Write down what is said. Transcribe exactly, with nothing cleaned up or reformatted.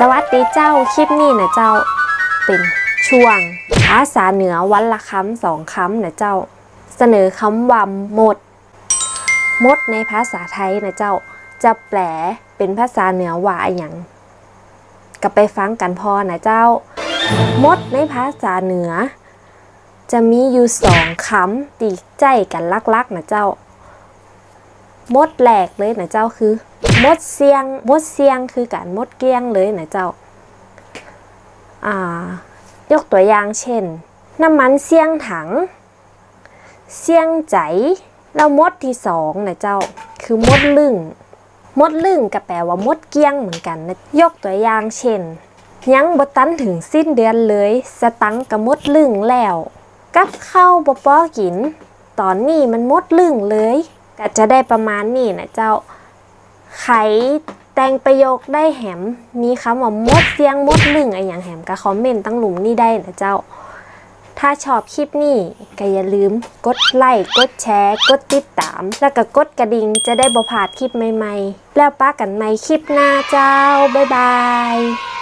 สวัสดีเจ้า คลิปนี้นะเจ้า เป๋นช่วงภาษาเหนือวันละกำสองกำนะเจ้า เสนอกำว่าหมด หมดในภาษาไทยนะเจ้า จะแปลเป๋นภาษาเหนือว่าอะหยัง ก็ไปฟังกั๋นผ่อนะเจ้า หมดในภาษาเหนือ จะมีอยู่สองกำตี้ใจ๊กั๋นหลักๆ นะเจ้า หมดแรกเลยนะเจ้า คือ หมดเสี้ยง หมดเสี้ยงคือก๋านหมดเกลี้ยงเลยนะเจ้า อ่า ยกตั๋วอย่างเช่น น้ำมันเสี้ยงถัง เสี้ยงใจ๋ แล้วหมดตี้สองนะเจ้า คือหมดลึ่ง หมดลึ่งก็แปลว่าหมดเกลี้ยงเหมือนกั๋นนะ ยกตั๋วอย่างเช่น ยังบ่ตันเถิงสิ้นเดือนเลย สตังค์ก็หมดลึ่งแล้ว กับข้าวบ่ปอกิ๋น ต๋อนนี้มันหมดลึ่งเลย ก็จะได้ประมาณนี้นะเจ้า ใผแต่งประโยคได้แหมมีกำว่าหมดเสี้ยงหมดลึ่งอะหยังแหมก็คอมเมนต์ตังลุ่มนี้ได้นะเจ้า ถ้าชอบคลิปนี้ก็อย่าลืมกดไลก์ กดแชร์ กดติดตาม แล้วก็กดกระดิ่งจะได้บ่พลาดคลิปใหม่ๆ แล้วปะกั๋นใหม่คลิปหน้าเจ้า บ๊ายบาย